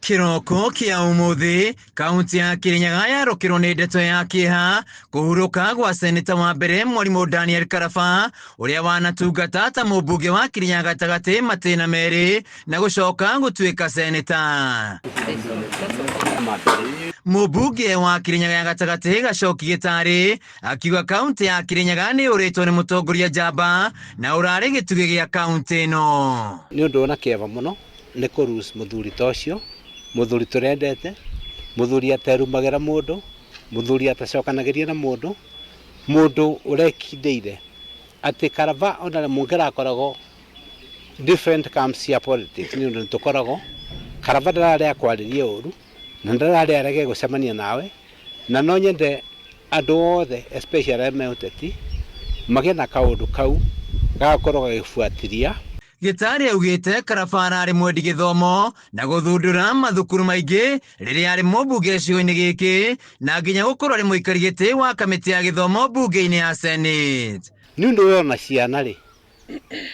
Kĩroko kĩa ũmũthĩ, kaunti ya Kĩrĩnyaga yarũkĩrwo nĩ ndeto ya kĩeha kũhurũka gwa seneta wa mbere mwarimũ Daniel Karaba ũrĩa wanatungata ta mũmbunge wa Kĩrĩnyaga gatagatĩ matĩna merĩ na gũcoka gũtuĩka seneta. Mũmbunge wa Kĩrĩnyaga ya gatagatĩ Gacoki Gĩtarĩ akiuga kaunti ya Kĩrĩnyaga nĩ yũrĩtwo nĩ mũtongoria njamba na ũrarĩ gĩtugĩ gĩa kaunti ĩno. Nĩ ũndũ wĩna kĩeva mũno nĩ kũ lose mũthuri ta ũcio, mũthuri tũrendete, mũthuri aterumagĩra mũndũ, mũthuri atacokanagĩria na mũndũ, mũndũ ũrekindĩire atĩ Karaba ona mũngĩrakoragwo different camps cia politics nĩ ũndũ nĩtũkoragwo, Karaba ndararĩ akwarĩrie ũru na ndararĩ arege gũcemania nawe, na no nyende andũ othe especially arĩa me ũteti magĩe na kaũndũ kau gagakorwo gagĩbuatĩria. Gĩtarĩ augĩte Karaba ararĩ mwendi gĩthomo na gũthundũra mathukuru maingĩ rĩrĩa arĩ mũmbunge gĩcigo-inĩ gĩkĩ na nginya gũkorwo arĩ mũikari gĩtĩ wa kamĩtĩ ya gĩthomo mbunge-inĩ ya Senate. Nĩ ũndũ we ona ciana rĩ,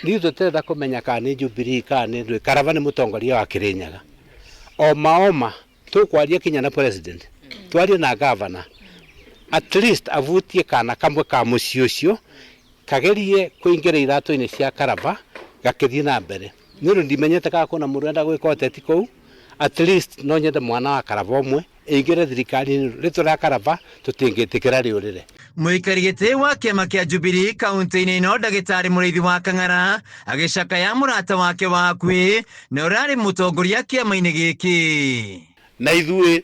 ithuĩ tũtirenda kũmenya kana nĩ Jubilee kana nĩ ndũĩ, Karaba nĩ mũtongoria wa Kĩrĩnyaga. Oma oma tũkwaria kinya na president, twarie na governor, at least avutie kana kamwe ka mũciĩ ũcio kagerie kũingĩra iratũ-inĩ cia Karaba gakĩthiĩ na mbere. Nĩ ũndũ ndimenyete kana kwĩna mũndũ ũrenda gwĩka ũteti kũu, at least no nyende mwana wa Karaba ũmwe ĩingĩre thirikari-inĩ, rĩtwa rĩa Karaba tũtingĩtĩkĩra rĩũrĩre. Mũikari gĩtĩ wa kĩama kĩa Jubilee kaunti-inĩ ĩno ndagĩtarĩ Mũrĩithi wa Kang'ara agĩcakaya mũrata wake wa hakuhĩ na ũrarĩ mũtongoria kĩama-inĩ gĩkĩ. Na ithuĩ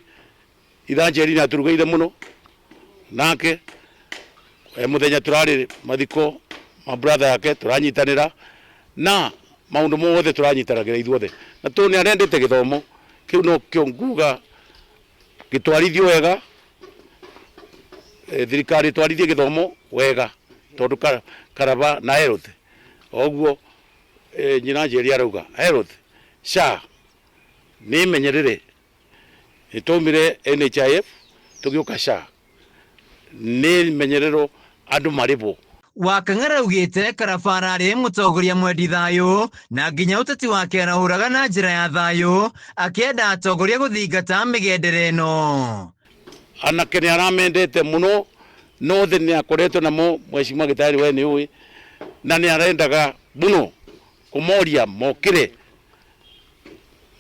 ithanjeri nĩ atũrugĩire mũno nake e mũthenya tũrarĩ mathiko ma brother yake tũranyitanĩra na maũndũ mothe tũranyitanagĩra ithuothe na tondũ nĩ arendete gĩthomo kĩu no kĩo nguga gĩtwarithio wega, thirikari ĩtwarithie gĩthomo wega tondũ Karaba na health oguo nyina Njeri arauga health SHA nĩ ĩmenyerere. Nĩ twaumire NHIF tũgĩũka SHA nĩ menyerero andũ marĩhwo. Wakang'ara augĩte Karaba ararĩ mũtongoria mwendi thayũ na nginya ũteti wake arahũraga na njĩra ya thayũ akĩenda atongoria gũthingata mĩgendere ĩno. Anake nĩ aramendete mũno no thĩ nĩ akoretwo namo Mheshimiwa Gĩtarĩ we nĩ ũĩ na nĩ arendaga mũno kũmoria mokĩre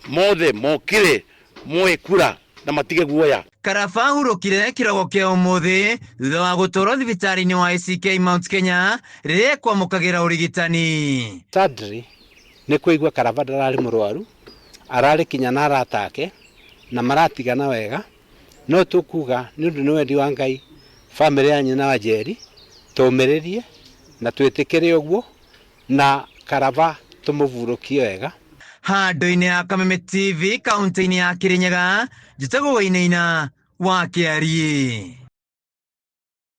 mothe mokĩre moe kura na matige guoya. Karaba ahurũkire kĩroko kĩa ũmũthĩ thutha wa gũtwarwo thibitarĩ-inĩ wa ACK Mount Kenya rĩrĩa ekwamũkagĩra ũrigitani. Sadly nĩ kũigua Karaba ndararĩ mũrwaru, ararĩ kinya na arata ake na maratigana wega, no tũkuga nĩ ũndũ nĩ wendi wa Ngai famĩlĩ ya nyina wa Njeri tũmĩrĩrie na twĩtĩkĩre ũguo na Karaba tũmũvurũkie wega. Handũ-inĩ ha Kameme TV kaunti-inĩ ya Kirinyaga, njĩtagwo Wainaina wa Kĩariĩ.